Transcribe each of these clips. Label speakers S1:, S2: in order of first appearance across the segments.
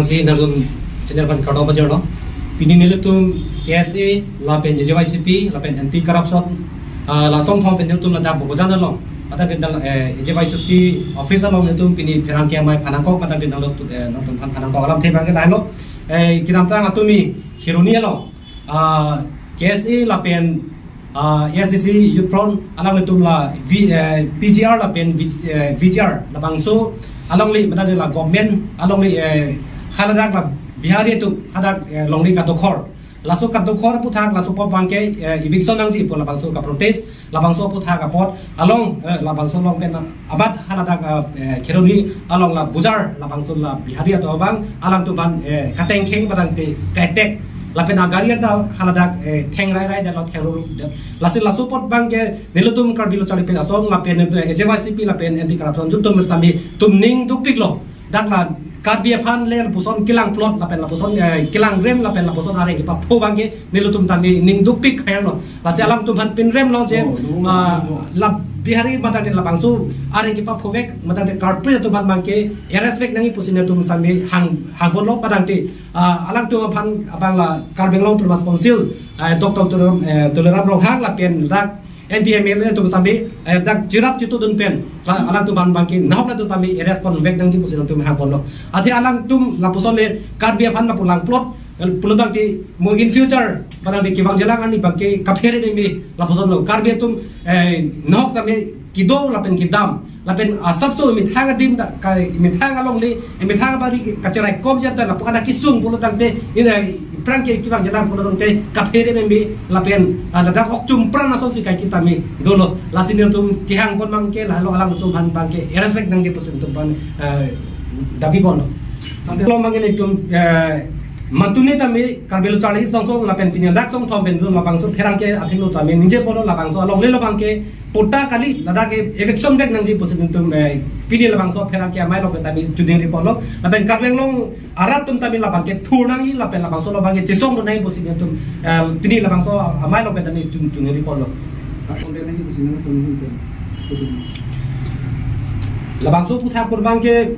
S1: Prangsi nalum channel ban kado bajar lo pini nilutum KSA la pen AJYCP la pen anti corruption la song thong pen nilutum la dak bojan lo pada den dal AJYCP office lo nilutum pini pherang ke mai phanangkok pada den dal nong phan phanangkok alam the bang lai lo kinam tang atumi hironi lo KSA la pen SCC Youth Front alang nilutum la PGR la pen VGR la bangso along li pada la government along li khaladak la Bihari tu hadak longli katokhor laso katokhor puthak laso pop bangke eviction nangji pola bangso ka protest la bangso puthak apot along la bangso long pen abad haladak kheroni along la bujar la bangso la Bihari to bang alang tu ban khateng kheng badang te kaitek la pen agaria da haladak theng rai rai da lo thero lasi laso pot bangke nilutum karbilo chali pe asong la pen AJYCP la pen anti corruption jutum mustami tumning dukpik lo dak la Karbi phan le puson kilang plot la pen la puson kilang rem la pen la puson are ki pa pho bangke nilutum tami ning dukpik khayang lo la se alam tum phan pin rem lo je la Bihari madang de la bangsu are ki pa phovek madang de karpri tu ban bangke rs vek nangi pusine tum sami hang hang bon lo padang te alam tum phan abang la karbeng long turmas council doctor tuleram rong hang la pen dak NDML tum sambi dak jirap jitu dun pen alang tum ban bangki nahok la tum sambi respon vek nang ji pusin tum hang bon lo athe alang tum la puson le karbia phan la pulang plot pulodang ti mo in future badang di kiwang jelang ani bangki kaphere mi la puson lo karbia tum nahok tami kido la pen kidam la pen asap so mi thanga dim da ka mi thanga long le mi thanga bari kacherai kom jata la pukana kisung pulodang te ina prangke kiwang jelang pulodang te kaphere mi la pen la dak okchum pran ason si kai kita mi dolo la sinir tum kihang pon mangke la lo alang tum han bangke respect nang ke pusin tum ban dabi bon lo mangke tum matune tami karbelo chali song song la pen pinya dak song thom pen la bangso pherang ke athilo tami nije polo la bangso along le lo bangke pota kali lada ke eviction bek nang ji pusin tum pini la bangso pherang ke amai lo tami juding ri polo la pen karbeng long arat tum tami la bangke thur nang la pen la bangso lo bangke chisong do nai pusin tum pini la bangso amai lo tami juding ri polo la bangso putha pur bangke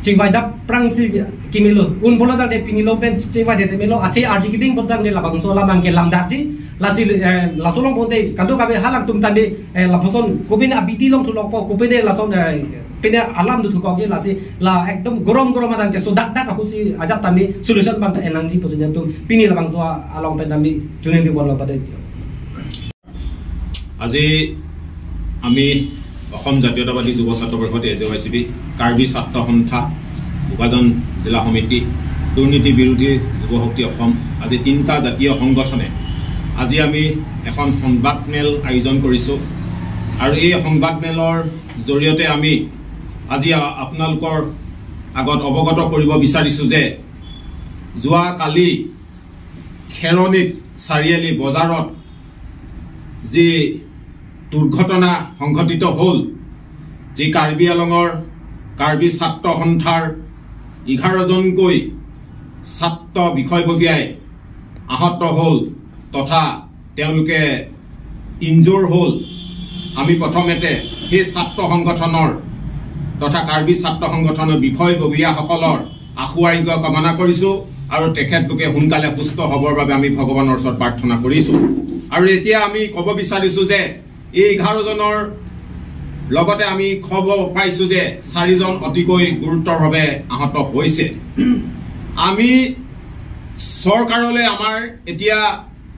S1: chingwai da prangsi kimilo un bola da de pinilo pen chingwai de semilo athe arji kiding bodang de labangso la mangke lamda ji lasi lasolong bonte kanto kabe halak tum tami laposon kobin abiti long thulok po kobine lason pene alam du thukok ge lasi la ekdom gorom gorom adang ke so dak dak husi ajat tami solution bang ta enang ji posin tum pini labangso along pen tami junen di bola pade
S2: আজি আমি অসম জাতীয়তাবাদী যুৱ ছাত্ৰ পৰিষদ AJYCP Karbi ছাত্ৰ সন্থা বোকাজান জিলা সমিতি দুৰ্নীতি বিৰোধী যুৱ শক্তি অসম আজি তিনিটা জাতীয় সংগঠনে আজি আমি এখন সংবাদমেল আয়োজন কৰিছোঁ আৰু এই সংবাদমেলৰ জৰিয়তে আমি আজি আপোনালোকৰ আগত অৱগত কৰিব বিচাৰিছোঁ যে যোৱাকালি খেৰণিত চাৰিআলি বজাৰত যি দুৰ্ঘটনা সংঘটিত হ'ল, যি কাৰ্বি আলঙৰ কাৰ্বি ছাত্ৰ সন্থাৰ 11জনকৈ ছাত্ৰ বিষয়ববীয়াই আহত হ'ল তথা তেওঁলোকে ইনজোৰ হ'ল। আমি প্ৰথমতে সেই ছাত্ৰ সংগঠনৰ তথা কাৰ্বি ছাত্ৰ সংগঠনৰ বিষয়ববীয়াসকলৰ আশু আৰোগ্য কামনা কৰিছোঁ আৰু তেখেতলোকে সোনকালে সুস্থ হ'বৰ বাবে আমি ভগৱানৰ ওচৰত প্ৰাৰ্থনা কৰিছোঁ। আৰু এতিয়া আমি ক'ব বিচাৰিছোঁ যে এই 11জনৰ লগতে আমি খবৰ পাইছোঁ যে 4জন অতিকৈ গুৰুতৰভাৱে আহত হৈছে। আমি চৰকাৰলৈ আমাৰ এতিয়া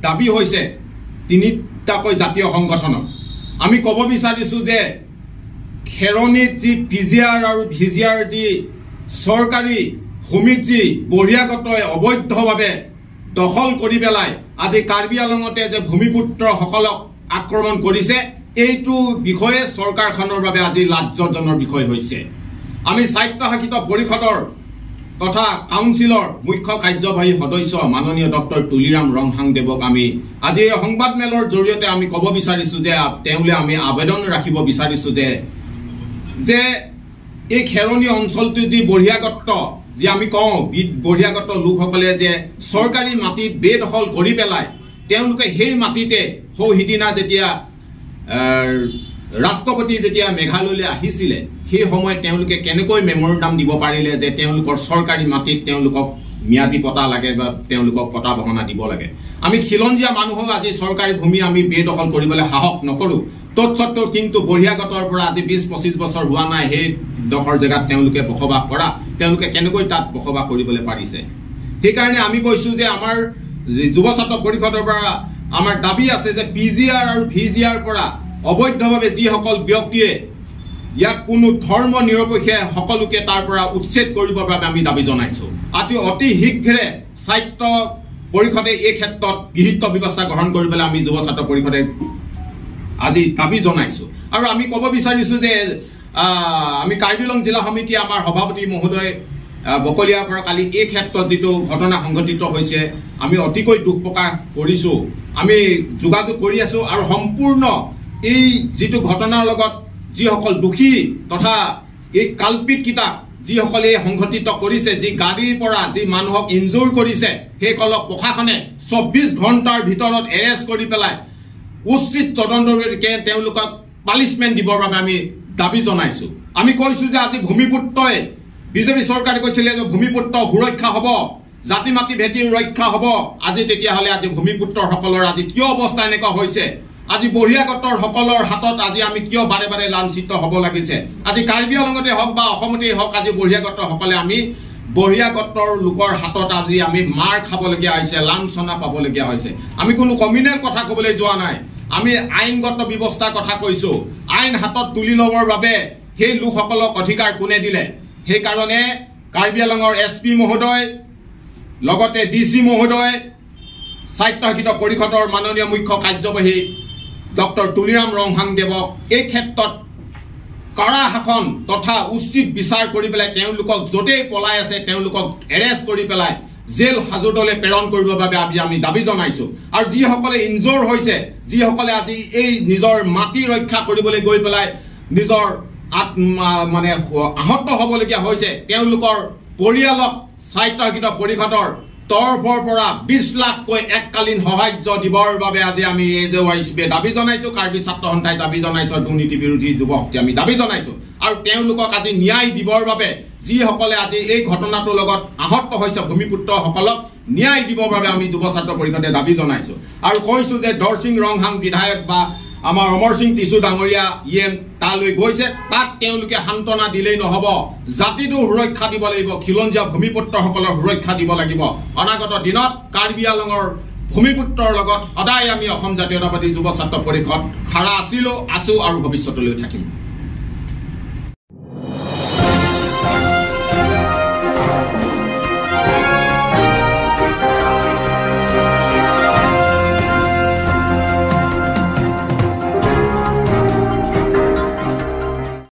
S2: দাবী হৈছে তিনিটাকৈ জাতীয় সংগঠনক আমি ক'ব বিচাৰিছোঁ যে খেৰণিত যি পিজিআৰ আৰু ভিজিআৰ যি চৰকাৰী ভূমিত যি বহিৰাগতই অবৈধভাৱে দখল কৰি পেলাই আজি কাৰ্বি আলঙতে যে ভূমিপুত্ৰসকলক আক্ৰমণ কৰিছে, এইটো বিষয়ে চৰকাৰখনৰ বাবে আজি লাজজনৰ বিষয় হৈছে। আমি স্বায়ত্তশাসিত পৰিষদৰ তথা কাউন্সিলৰ মুখ্য কাৰ্যবাহী সদস্য মাননীয় ডক্টৰ তুলিৰাম ৰংহাংদেৱক আমি আজি এই সংবাদমেলৰ জৰিয়তে আমি ক'ব বিচাৰিছোঁ যে তেওঁলৈ আমি আবেদন ৰাখিব বিচাৰিছোঁ যে এই খেৰণি অঞ্চলটো যি বহিৰাগত যি আমি কওঁ বহিৰাগত লোকসকলে যে চৰকাৰী মাটিত বেদখল কৰি পেলাই তেওঁলোকে সেই মাটিতে সৌ সিদিনা যেতিয়া ৰাষ্ট্ৰপতি যেতিয়া মেঘালয়লৈ আহিছিলে সেই সময়ত তেওঁলোকে কেনেকৈ মেমৰেণ্ডাম দিব পাৰিলে যে তেওঁলোকৰ চৰকাৰী মাটিত তেওঁলোকক ম্যাদী পতা লাগে বা তেওঁলোকক পতা বহনা দিব লাগে। আমি খিলঞ্জীয়া মানুহক আজি চৰকাৰী ভূমি আমি বেদখল কৰিবলৈ সাহস নকৰোঁ। তৎসত্বেও কিন্তু বহিৰাগতৰ পৰা আজি 20-25 বছৰ হোৱা নাই সেই ডোখৰ জেগাত তেওঁলোকে বসবাস কৰা, তেওঁলোকে কেনেকৈ তাত বসবাস কৰিবলৈ পাৰিছে? সেইকাৰণে আমি কৈছোঁ যে আমাৰ যুৱ ছাত্ৰ পৰিষদৰ পৰা আমাৰ দাবী আছে যে পি জি আৰ আৰু ভি জি আৰ পৰা অবৈধভাৱে যিসকল ব্যক্তিয়ে ইয়াক কোনো ধৰ্ম নিৰপেক্ষে সকলোকে তাৰ পৰা উচ্ছেদ কৰিবৰ বাবে আমি দাবী জনাইছোঁ। অতি শীঘ্ৰে স্বায়ত্ত পৰিষদে এই ক্ষেত্ৰত বিহিত ব্যৱস্থা গ্ৰহণ কৰিবলৈ আমি যুৱ ছাত্ৰ পৰিষদে আজি দাবী জনাইছোঁ। আৰু আমি ক'ব বিচাৰিছোঁ যে আমি কাৰ্বি আংলং জিলা সমিতি আমাৰ সভাপতি মহোদয় বকলীয়াৰ পৰা কালি এই ক্ষেত্ৰত যিটো ঘটনা সংঘটিত হৈছে আমি অতিকৈ দুখ প্ৰকাশ কৰিছোঁ। আমি যোগাযোগ কৰি আছোঁ আৰু সম্পূৰ্ণ এই যিটো ঘটনাৰ লগত যিসকল দোষী তথা এই কালপিতকেইটাক যিসকলে সংঘটিত কৰিছে, যি গাড়ীৰ পৰা যি মানুহক ইনজুৰ কৰিছে, সেইসকলক প্ৰশাসনে 24 ঘণ্টাৰ ভিতৰত এৰেষ্ট কৰি পেলাই উচিত তদন্ত কৰি তেওঁলোকক পানিছমেণ্ট দিবৰ বাবে আমি দাবী জনাইছোঁ। আমি কৈছোঁ যে আজি ভূমিপুত্ৰই, বিজেপি চৰকাৰে কৈছিলে যে ভূমিপুত্ৰ সুৰক্ষা হ'ব, জাতি মাটি ভেটিৰ ৰক্ষা হ'ব, আজি তেতিয়াহ'লে আজি ভূমিপুত্ৰসকলৰ আজি কিয় অৱস্থা এনেকুৱা হৈছে? আজি বহিৰাগতৰ সকলৰ হাতত আজি আমি কিয় বাৰে বাৰে লাঞ্ছিত হ'ব লাগিছে? আজি কাৰ্বি আংলঙতে হওক বা অসমতেই হওক, আজি বহিৰাগতসকলে আমি বহিৰাগতৰ লোকৰ হাতত আজি আমি মাৰ খাবলগীয়া হৈছে, লাঞ্ছনা পাবলগীয়া হৈছে। আমি কোনো কমিউনেল কথা ক'বলৈ যোৱা নাই, আমি আইনগত ব্যৱস্থাৰ কথা কৈছোঁ। আইন হাতত তুলি ল'বৰ বাবে সেই লোকসকলক অধিকাৰ কোনে দিলে? সেইকাৰণে কাৰ্বি আংলঙৰ এছ পি মহোদয়, লগতে ডি চি মহোদয়, স্বায়ত্তশাসিত পৰিষদৰ মাননীয় মুখ্য কাৰ্যবাহী ডক্টৰ তুলিৰাম ৰংহাংদেৱক এই ক্ষেত্ৰত কড়া শাসন তথা উচিত বিচাৰ কৰি পেলাই তেওঁলোকক য'তেই পলাই আছে তেওঁলোকক এৰেষ্ট কৰি পেলাই জেল হাজোতলৈ প্ৰেৰণ কৰিবৰ বাবে আজি আমি দাবী জনাইছোঁ। আৰু যিসকলে ইনজৰ হৈছে, যিসকলে আজি এই নিজৰ মাটি ৰক্ষা কৰিবলৈ গৈ পেলাই নিজৰ আত্মা মানে আহত হ'বলগীয়া হৈছে, তেওঁলোকৰ পৰিয়ালক স্বায়ত্তশাসিত পৰিষদৰ তৰফৰ পৰা 20 লাখকৈ এককালীন সাহায্য দিবৰ বাবে আজি আমি এ জে ৱাই চি বিয়ে দাবী জনাইছোঁ, কাৰ্বি ছাত্ৰ সন্থাই দাবী জনাইছোঁ, দুৰ্নীতি বিৰোধী যুৱ শক্তি আমি দাবী জনাইছোঁ। আৰু তেওঁলোকক আজি ন্যায় দিবৰ বাবে যিসকলে আজি এই ঘটনাটোৰ লগত আহত হৈছে ভূমিপুত্ৰসকলক ন্যায় দিবৰ বাবে আমি যুৱ ছাত্ৰ পৰিষদে দাবী জনাইছোঁ। আৰু কৈছোঁ যে দৰসিং ৰংহাং বিধায়ক বা আমাৰ অমৰ সিং টিচু ডাঙৰীয়া ইয়ে তালৈ গৈছে, তাত তেওঁলোকে সান্তনা দিলেই নহ'ব, জাতিটো সুৰক্ষা দিব লাগিব, খিলঞ্জীয়া ভূমিপুত্ৰসকলৰ সুৰক্ষা দিব লাগিব। অনাগত দিনত কাৰ্বি আংলঙৰ ভূমিপুত্ৰৰ লগত সদায় আমি অসম জাতীয়তাবাদী যুৱ ছাত্ৰ পৰিষদ খাৰা আছিলোঁ, আছোঁ আৰু ভৱিষ্যতলৈ থাকিম।